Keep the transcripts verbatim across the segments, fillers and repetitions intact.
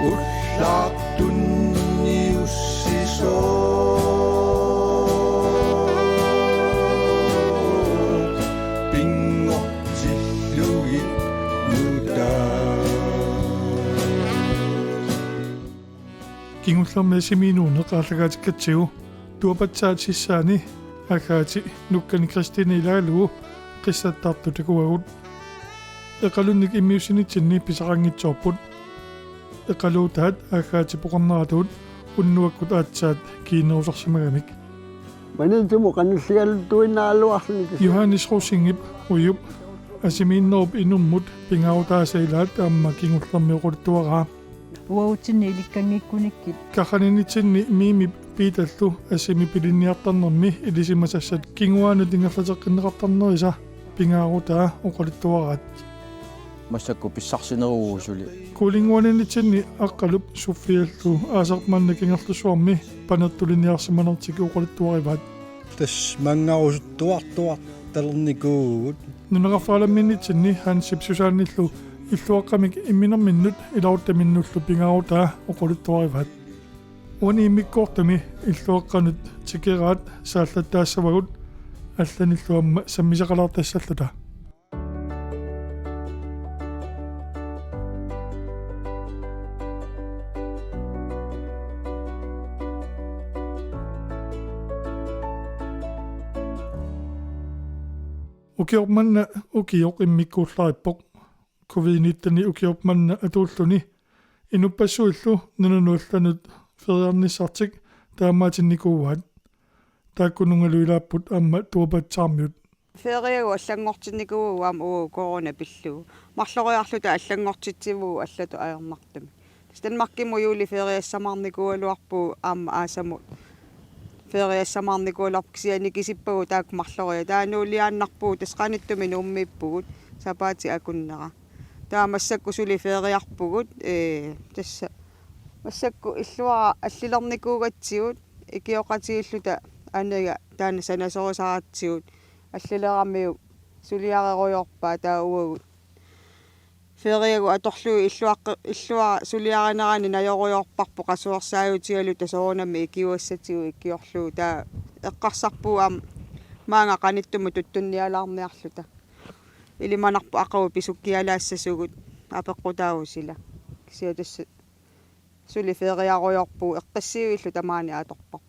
Ullaaq tunniussisoq pinngortillugit nutaaq. Kingullermi Asimiinneq aallakaatikkatsigu tuapatsaat sissaani Agathe nukkani Kristine ilaagalugu qissattartut takuagut. Eqalunnik immiussinitsinni pisaqanngitsoorput. Eqaluutaat Agathe poqarneratuut unnuakkut aatsaat kiinnerusarsimagamik. Maniitsumu qanilligaluttuinnaraluarluni. Johannes Rosingip, Ujup, Asimiinnerup inummut pingaarutaasa ilaat aamma kingullermi oqaluttuaraa. Uagutsinni ilikkanngikkunikku. Karraninitsinni Mimip Piitallu asimi pilinniartarnermi ilisimasassat kinguaannut ingerlateqqinneqartarnerisa pingaarutaa oqaluttuaraat. Massakkut pissarsineruvoq suli. Kuulinnguaninitsinni Aqqalup Sofiallu aasaq manna Kangerlussuarmi panertulinniarsimanertik oqaluttuarivaat. Tassa manngarusuttuartuartalernikuuvugut. Nunaqarfik Alamminnitsinni Hansip Susannillu illuaqqamik imminerminnut ilaruttaminnullu pingaarutaa oqaluttuarivaat. Uani immikkoortumi illuaqqanut tikeraat saallattaassavagut allanillu aamma sammisaqalaartassalluta. Ukioq manna ukioq immikkuullarippoq. Covid nitten ukioq manna atuulluni inuppassuillu nunanut allanut feriarnissartik taamaatinnikuuaat. Taakkununngalu ilaapput aamma tuapatsaarmiut. Feriagut allanngortinnikuuagut aamma uagut corona pillugu. Marloriarluta allanngortitsivugut allatut ajornartumik. Tassa Danmarkimut juuli feriassamaarnikuugaluarpugut aamma aasamut. Feriassamaarnikuugaluarpugut kisianni kisippagut taakku marloriarluta. Taava nuuliaannarpugut tassa qanittumi Nuummiippugut sapaatip akunnera. Taava massakkut suli feriarpugut, ee, tassa massakkut illuara allilernikuugatsigu ikioqatigiilluta anaga taanna sanasorisaratsigu allileramiuk suliarerujoorpaat taava uagut. Feriagut atorlugit illuaqqi-, illuara suliarinerani najorujoorparput qasuersaajutigaluta soorunami ikiuassatigut ikiorlugu taava eqqarsarpugut aamma maanga qanittumut tuttunnialaarniarluta. Ilimanarpoq aqagu pisukkialaassasugut apeqqutaavoq sila. Kisianni tassa suli feriarujoorpugut eqqissivillu tamaani atorparput.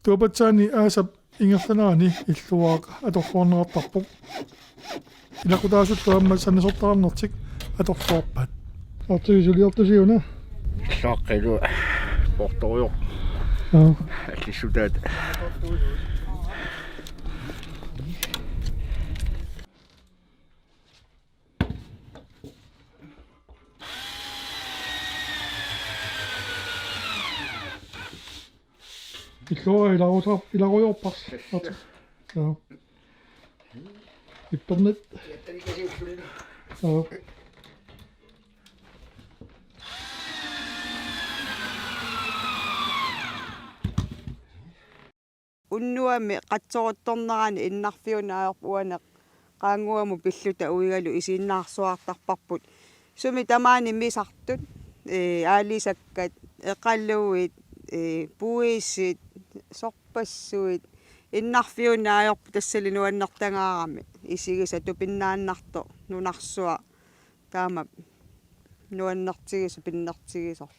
Tuapatsaani aasap ingerlanerani illuaraq atorluarneqartarpoq. Ilaqutaasullu aamma sanasortaqarnertik atorluarpaat. Artui suliortusiuna. Illuaqqat iluat poortorujoq. Joo. Allissutaat. Illuara ilarusa-, ilarujoorparsi. Tassa. Joo. Ippernit. Joo. Unnuami qatsoruttornerani innarfiunut ajorput uani qaannguamut pilluta uigalu isiginnaarsuartarparput. Sumi tamaani misartut, ee, aalisakkat, eqaluit, ee, puisit, sorpassuit, innarfiunut ajorput tassali nuannertangaarami. Isigisaq tupinnaannartoq, nunarsuaq, taama nuannertigisoq, pinnertigisorlu.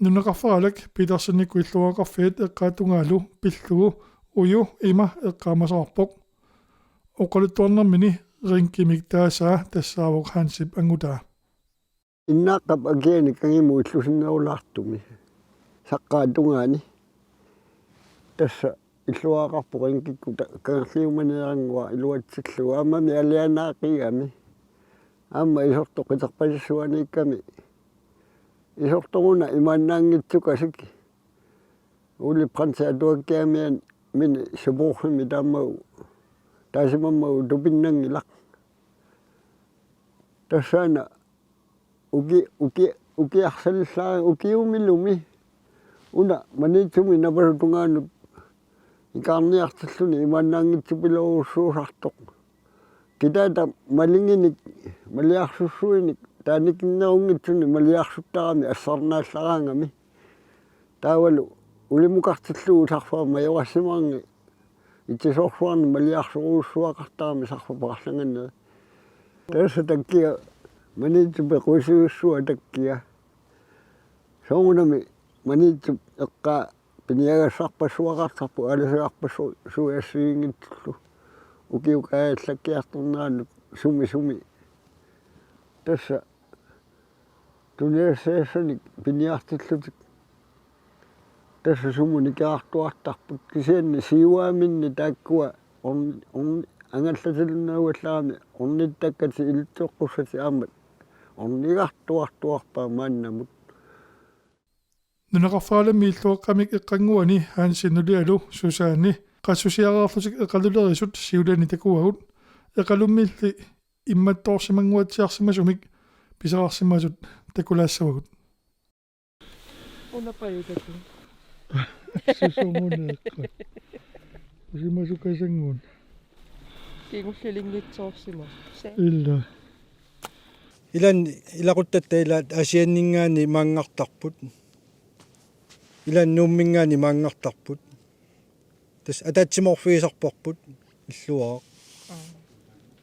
Nunaqarfik Aleq Petersenikkut illuaraqarfiit eqqaat tungaalu pillugu Uju ima eqqaamasaarpoq. Oqaluttuarnermini rinkimik taasaa tassaavoq Hansip angutaa. Innaaqqap akiani kangimut illusinnerulaartumi. Saqqaata tungaani. Tassa illuaraqarpoq ringikkutta kangerliumaneeranngua iluatsillugu. Aammami alianaaqigami. Aamma isortoq qiterpasissuaniikkami. Isortoruna imaannaanngitsukasik. Ole Brandtip atuakkiamiani mini supuuhimi taammagu. Taasimammagu tupinnanngilaq. Tassaana Uki-, uki-, ukiarsalillaa ukiumilumi. Una Maniitsumi napasup tungaanut ikaarniartilluni imaannaanngitsupilorujussuusartoq. Kitaata malinginik, maliarsussuinik, taanikinnerunngitsuni maliarsuttarami assarnaallaraangami. Taavalu ulimukartillugu sarfaq majorassimaarngi, itsisorsuarni maliarsorujussuaqartarami sarfaq paarlanganeri. Tassa takkia Maniitsup peqqusivissuaq takkia. Soorunami Maniitsup eqqaa piniagassarpassuaqartarpoq aalasagarpassuit assigiinngitsullu. Ukiup kaajallakkiartorneranut sumi sumi. Tassa tunisassassanik piniartillutik. Tassa sumut nikerartuartarput kisianni siuaaminni taakkua orn-, orn-, angallatilinnarugallarami ornittakkatik ilitsoqqussatik aamma ornigartuartuarpaat maannamut. Nunaqarfik Alammi illuaqqamik eqqannguani Hansi nulialu Susanne qassusiareerlutik eqalulerisut siulani takuagut. Eqalummilli immattoorsimannguatsiarsimasumik pisaqarsimasut takulaassavagut. Una pajutakun. Sisumuneeqqat. Usimasukasanngun. Kingullilinngitsoorsimasoq. Illa. Ilan ilaquttatta ilaat Aasianninngaanniit maanngartarput. Ilan Nuumminngaanniit maanngartarput. Tassa ataatsimoorfigisarparput illuaraq.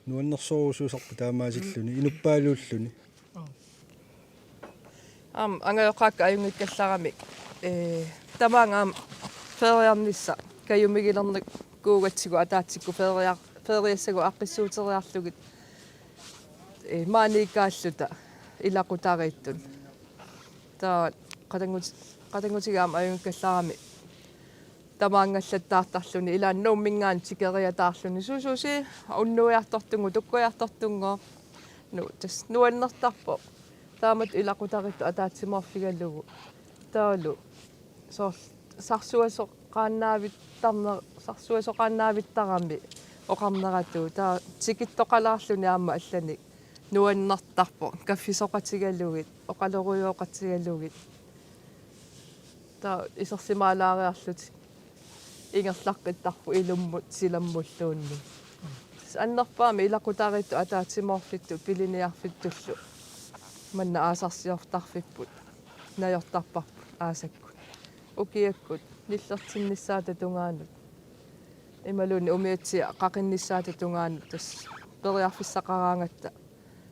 Nuannersorujussuusarput taamaasilluni, inuppaaluulluni. Aamma angajoqqaakka ajunngikkallarami, ee, tamaanga aamma feriarnissaq kajumigilernikuugatsigu ataatsikkut feriar-, feriassagut aaqqissuuteriarlugit, ee, maaniikkaalluta ilaqutariittut. Taava qatangut-, qatanngutiga aamma ajunngikkallarami tamaanngallattaartarluni, ilaanni Nuumminngaanniit tikeriataarluni, sususi unnuiartortunngooq, tukkuiartortunngooq. Nu, tassa nuannertarpoq. Taamatut ilaqutariittut ataatsimoorfigalugu. Taavalu soorlu sarsuasoqaannaavittarner-, sarsuasoqaannaavittarami oqarneratut. Taava tikittoqalaarluni aamma allanik nuannertarpoq. Kaffisoqatigalugit, oqalorujooqatigalugit. Taava isersimaalaariarlutik ingerlaqqittarput ilummut silammulluunniit. Tassa annerpaamik ilaqutariittut ataatsimoorfittut piliniarfittullu manna aasarsiortarfipput najortarparput aasakkut. Ukiakkut nillertinnissaata tungaanut imaluunniit umiatsiaq qaqinnissaata tungaanut tassa periarfissaqaraangatta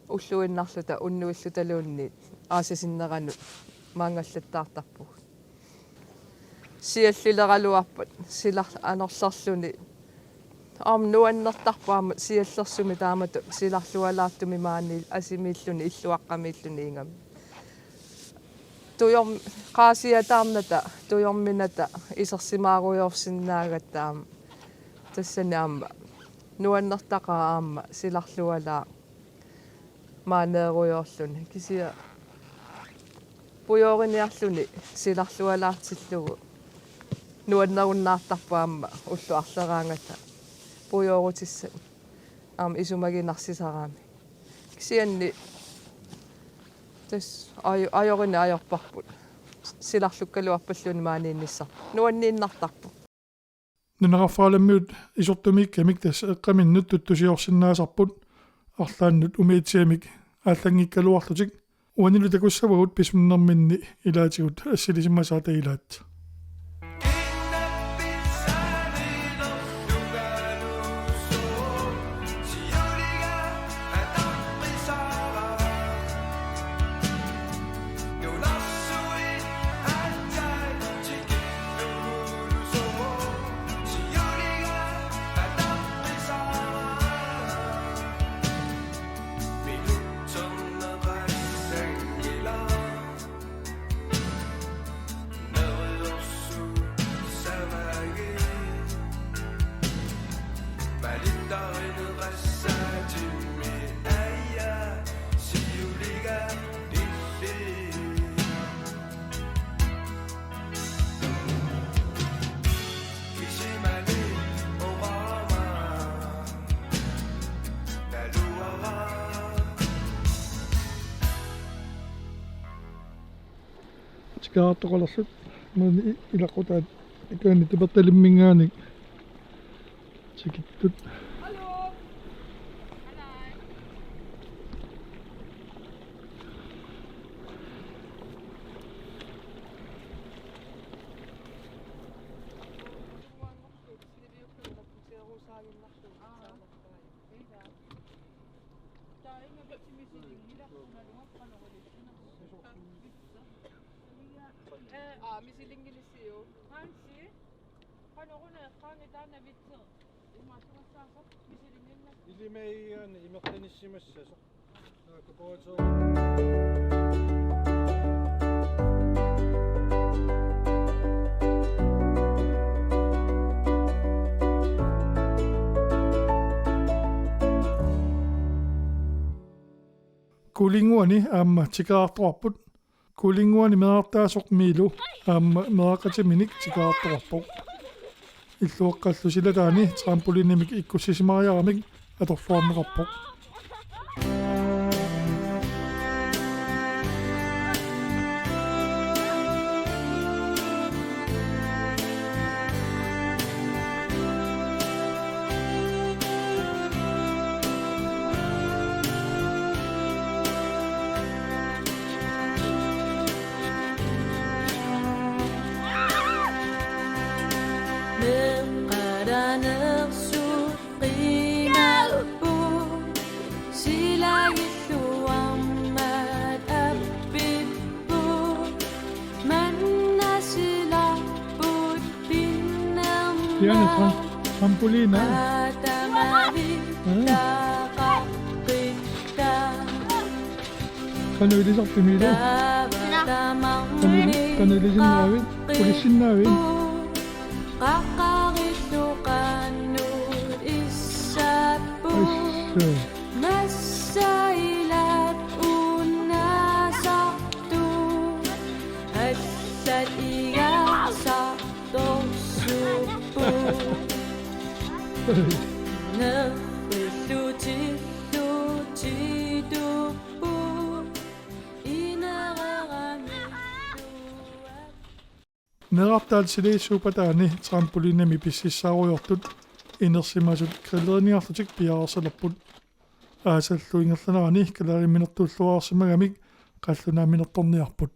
ulluinnarluta unnuillutaluunniit aasasinneranut maanngallattaartarpugut. Siallileraluarpat silar-, anorlerluni. Aamma nuannertarpoq aamma siallersumi taamatut silarlualaartumi maani asimiilluni illuaqqamiilluni igami. Tujorm-, qaasiataarnata, tujorminata isersimaarujoorsinnaagatta aamma. Tassani aamma nuannertaqaaq aamma silarlualaaq maaneerujoorluni. Kisianni pujooriniarluni silarlualaartillugu nuannerunnaartarpoq aamma ullut arleraangata pujoorutissat aamma isumaginarsisarami. Kisianni tassa aju-, ajorineq ajorparput. Silarlukkaluarpalluunniit maaniinnissarput. Nuanniinnartarpoq. Nunaqarfik Alammiut isortumiikkamik tassa eqqaminnut tuttusiorsinnaasarput arlaannut umiatsiamik aallanngikkaluarlutik. Uanilu takussavagut pisunnerminni ilaatigut assilisimasaata ilaat. Tikeraartoqalersut maani i-, ilaqutaat ikaani Tupertalimminngaanniit tikittut. Aa, misilinngilissi. Hansi. Qanoq una eqqaanni taanna vitsi. Imaattugassaasoq misilinnginna. Ilimagigaanni imertanissimassasoq. Naakku pooritsooq. Kuulinnguani aamma tikeraartoqarput. Kuulinnguani meerartaasoq Miilu aamma meeraqatiminik tikeraartoqarpoq. Illuaqqallu silataani trampolinimik ikkussisimariaramik atorluarneqarpoq. Meqqalanersuqqinappu silagilluarmat appippu manna silarput pinnerma. Pianus, trampolina. Aatamavittaqaqqitta. Qanoq ilisarpit, Miilu? Qanoq ili-, qanoq ilisinnaavit? Qulissinnaavit? Qaqqarillu qannut issappu. Assut. Massa ilat unnaasartut. Allat igaasartorsuupput. Nerrillutillu tituppu. Meerartaat silagissuuppataani trampolinimi pississaarujoortut inersimasut grilleriniarlutik piareersalerput. Aasallu ingerlanerani kalaaliminertulluarsimagamik qallunaaminertorniarput.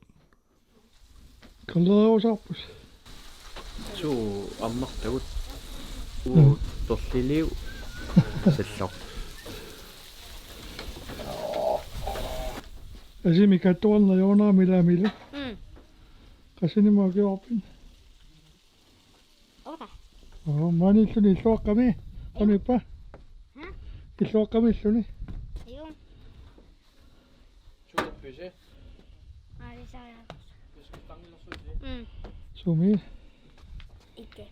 Grillerusaarput. Suu ammartagut. Uu, mm, torliliu. Salloq. Asimi kattuarna joonaa milaamilu. Mm. Qassinik ukiorpit? Otte. Oo, maani illuni illuaqqami. Qanoq ippa? Ha? Illuaqqami illuni. Joo. Suuterpisi? Aa, det sagde jeg. Mm. Sumi? Ikke.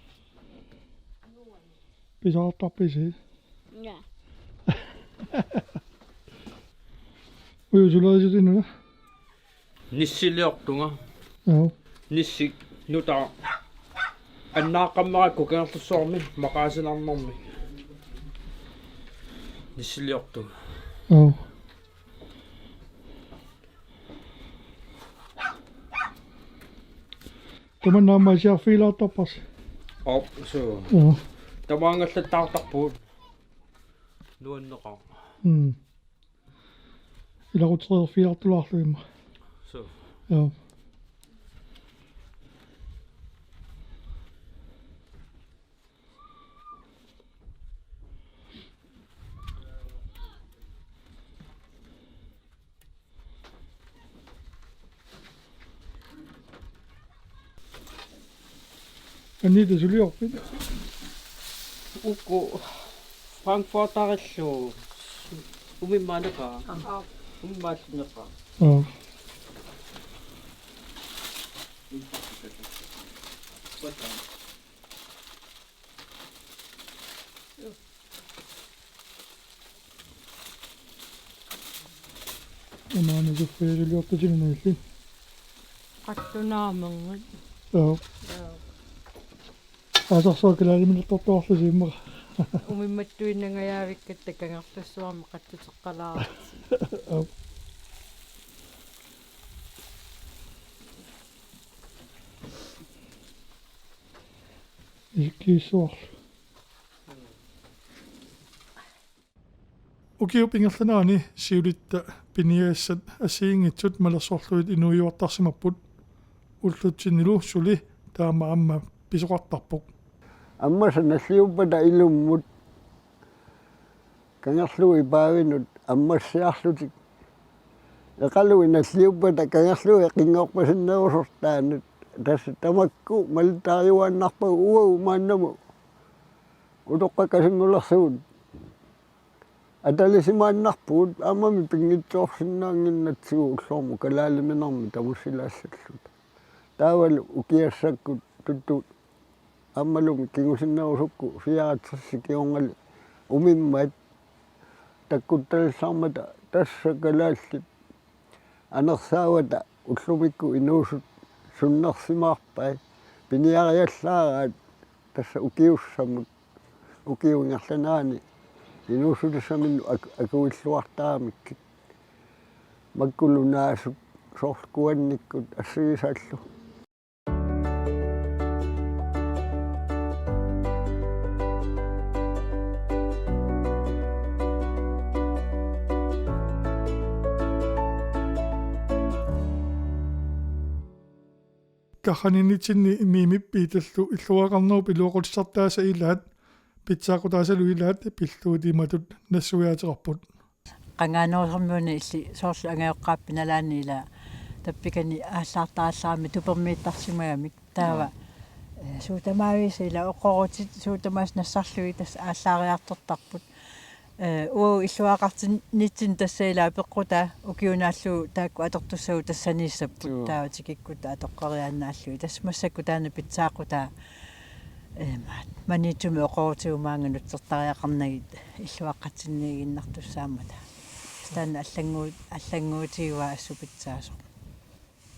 Pisartarpisi? Ja. Uju sulerisitinuna? Nissiliortunga. Joo. Nissik nutaaq annaaqqammerakku Kangerlussuarmi maqaasinarnermi. Nissiliortunga. Joo. Tamanna aamma siarfigilaartarparsi. Op, suu. Joo. Tamaanngallattaartarpugut. Nuanneqaaq. Mm. Ilaqutereerfigilaartulaarlugit immaqa. Suu. Joo. Anita, suliorpit? Uku Frankfurterillu umimmaanneqaaq. Aa. Umimmaalluunneqaaq. Aa. Unaana Sofia suliortutinnilli. Qallunaamernit. Joo. Joo. Aasarsuaq kalaaliminertortuarlusi immaqa. Umimmattuinnangajaavikkatta Kangerlussuarmi qatsuteqqalaarlusi. Joo. Ikkiissuarlu. Ukiup ingerlanerani siulitta piniagassat assigiinngitsut malersorlugit inuujuartarsimapput. Ullutsinnilu suli taama aamma pisoqartarpoq. Ammassat nalliuppata ilummut kangerlugit paavinut ammassiarlutik. Eqalugit nalliuppata kangerlugit qinngorpasinnerusortaanut. Tassa tamakku malittariuaannarpagut uagut maannamut utoqqaat kasinngulersugut. Atalisimaannarpugut aammami pinngitsoorsinnaannginnatsigu ullormut kalaaliminermi tamussilaassalluta. Taavalu ukiassakkut tuttut aammalumi kingusinnerusukkut fireogtres kingornali umimmat takkuttalissaarmata tassa kalaallit anersaavata ullumikkut inuusut sunnersimaarpai piniariallaaraat tassa ukiussamut ukiup ingerlanerani inuussutissaminnut ak-, akuilluartaramikkit makkulunaasut soorlu kuannikkut assigisaallu. Tarraninnitsinni Mimip Piitallu illuaraqarnerup iluaqutissartaasa ilaat pitsaaqutaasalu ilaat pillugu imatut nassuiaateqarput. Qangaanerusormiuna illit soorlu angajoqqaappit nalaani ila tappikani aallaartarallarami tupermiittarsimagamik taava, eh, suut tamaavisa ila oqorutit suut tamaasa nassarlugit tassa aallaariartortarput. Eh, uagut illuaraqartinnitsinni tassa ila peqqutaa ukiunaallu taakku atortussagut tassaniissapput. Joo. Taava tikikkutta atoqqeriaannaallugit. Tassa massakkut taanna pitsaaqutaa, eh, ma-, Maniitsumi oqorutigut maanga nutsertariaqarnagit illuaqqatsinniiginnartussaammata. Taanna allanngu-, allannguutigivaa assut pitsaasoq.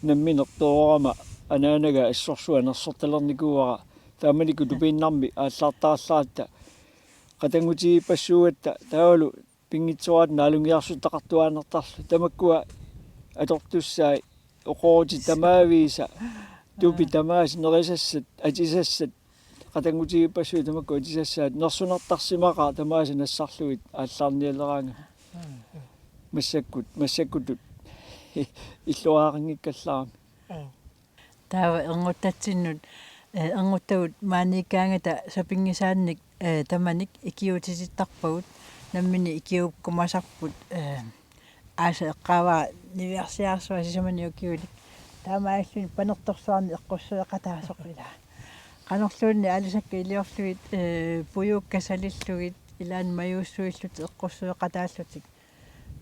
Nammineq toorama anaanaga assorsuaq nersortalernikuuara taamanikkut tupiinnarmik aallaartarallaratta qatanngutigiippassuugatta taavalu pinngitsooratta naalungiarsuttaqartuaannartarluta. Tamakkua atortussai oqorutit tamaavisa, tupi, aa, tamaasa nerisassat, atisassat, qatanngutigiippassuit tamakku atisassaat nersunartarsimaqaaq tamaasa nassarlugit aallaarnialeraangami. Massakkut, massakkutut illuaraqanngikkallarami. Taava ernguttatsinnut, eh, ernguttagut maaniikkaangata sapinngisaannik, eh, tamanik ikiuutitittarpagut, nammineq ikiuukkumasarput, eh, aasaq eqqaavara niviarsiarsuaq sisamanik ukiulik. Taamaalilluni panertorsuarnik eqqussueqataasoq ilaa. Qanorluunniit aalisakkat iliorlugit, eh, pujuukkat salillugit, ilaanni majuussuillutik eqqussueqataallutik.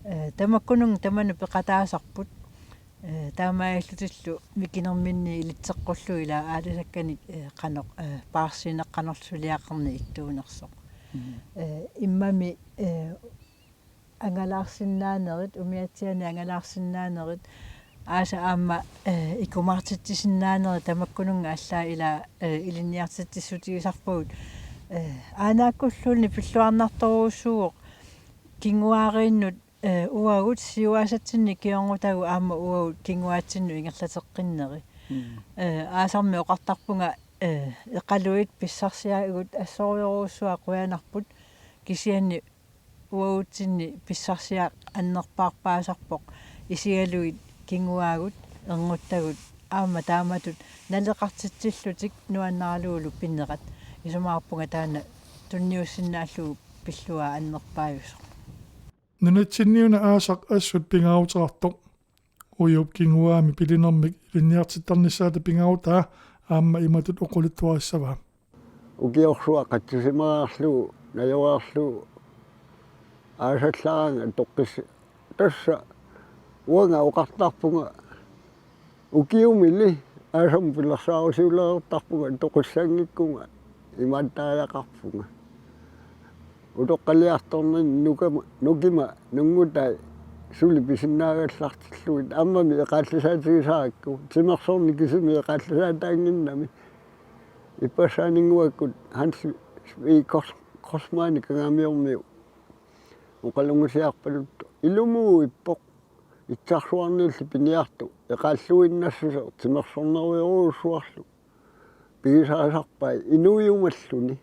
Eh, tamakkununnga tamanut peqataasarput. Eh, taamaalillutillu mikinerminni ilitseqqullugu ilaa aalisakkanik, eh, qanoq, eh, paarsiineq qanorlu suliaqarneq ittuunersoq. Mhm. Eh, immami, eh, angalaarsinnaanerit, umiatsianik angalaarsinnaanerit, aasaq aamma, eh, ikumaartitsisinnaanerit tamakkununnga allaat ilaa, eh, ilinniartitsissutigisarpagut. Eh, aanaakkulluunniit pilluarnartorujussuuvoq kinguaariinnut, eh, uagut siuaasatsinnik ikiorngutagut aamma uagut kinguaatsinnut ingerlateqqinneri. Mm. Eh, aasarmi oqartarpunga, eh, Eqaluit pissarsiagut assorujorujussuaq qujanarput kisianni uagutsinni pissarsiaq annerpaarpaasarpoq isigalugit kinguaagut, ernguttagut aamma taamatut naleqartitsillutik nuannaaralugulu pinerat. Isumaqarpunga taanna tunniussinnaallugu pilluaa annerpaajusoq. Nunatsinniuna aasaq assut pingaaruteqartoq. Ujup kinguaami pilinermik ilinniartittarnissaata pingaarutaa aamma imatut oqaluttuarissavaa. Ukiorsuaq qatsisimareerlugu, najoreerlugu, aasallaraanga toqqis-, tassa uanga oqartarpunga ukiumili aasami pilersaarusiulereertarpunga toqissanngikkunga imaattariaqarpunga. Utoqqaliartorninni nukama, nukima nunngutai suli pisinnaagallartillugit aammami eqaallisaatigisaarakku, timersorneq kisimi eqaallisaataannginnami. Ippassaaninnguakkut Hans V. Kors-, Korsmani Kangaamiormiu oqalungusiarpaluttoq ilumuuippoq itsarsuarniilli piniartoq eqaalluinnassuseq timersornerujorujussuarlu. pigisarisarpai inuiumalluni.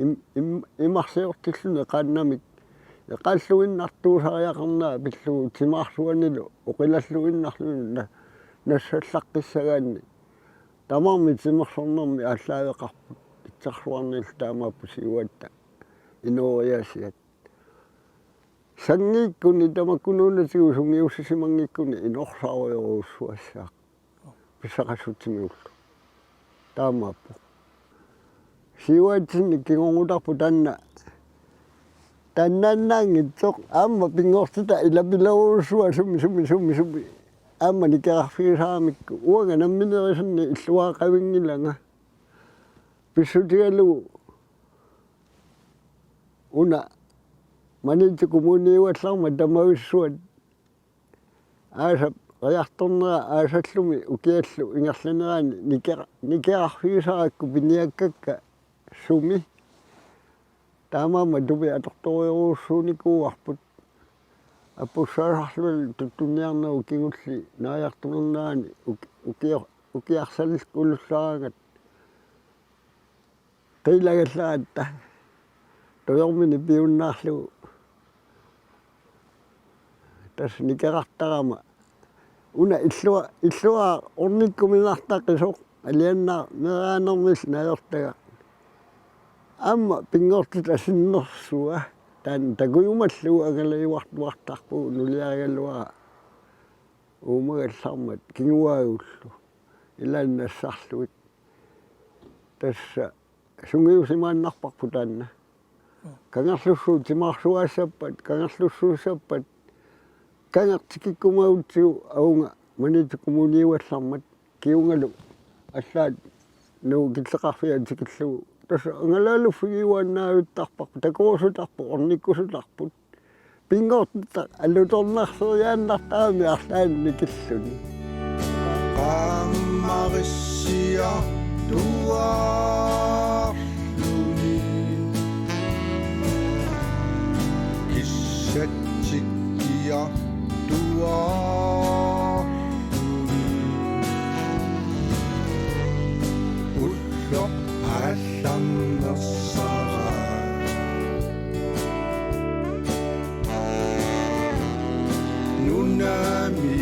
Im-, im-, imarsiortilluni qaannamik. Eqaalluinnartuusariaqarnera pillugu timaarsuanilu oqilalluinnarluni na-, nassallaqqissagaanni. Tamarmik timersornermik aallaaveqarput. Itsarsuarniillu taamaapput siuatta inooriaasiat. Sanngiikkuni tamakku nunatsigut sungiussisimanngikkuni inorsarujorujussuassaaq. Pissaqassutsimigullu. Taamaappoq. Siuaatsinni kingornutarpoq taanna. Taannaannaanngitsoq aamma pinngortitaq ilapilerujussuaq sumi, sumi, sumi, sumi. Aamma nikerarfigisaramikku. Uanga nammineerisannik illuaraqavinngilanga. Pissutigalugu una Maniitsup Kommuniugallarmat tamavissuat aasap riartornera aasallumi ukiallu ingerlanerani nikera-, nikerarfigisarakku piniakkakka sumi. Taamaammat tupit atortorujorujussuunikuuarput. Apussaasarluni tuttunniarnerup kingulli naajartulernerani uki-, ukior-, ukiarsalillullaaraangat qiilagallaratta. Tujormini piunnaarlugu. Tassa nikerartarama. Una illua-, illuara ornikkuminartaqisoq. Aliannaaq meeraanermilli najortagaq. Aamma pinngortitaq sinnersua. Taanna takujumallugu angalajuartuartarpugut nuliarigaluara. Uumagallarmat kinguaagullu. Ilaanni nassarlugit. Tassa sungiusimaannarparput taanna. Kangerlussuit timaarsuaassappat, kangerlussuussappat, kangertikikkumagutsigu avunga Maniitsup Kommuniugallarmat kingornalu allaat Nuup killeqarfia tikillugu. Tassa angalaaluffigiuaannaavittarparput, takorusutarput, ornikkusutarput. Pinngortitaq alutornarseriaannartarami arlaannik killuni. Qaammarissia tuaarluni. Kissatsikkia tuaarluni. Ulloq aallarnersara. Nunami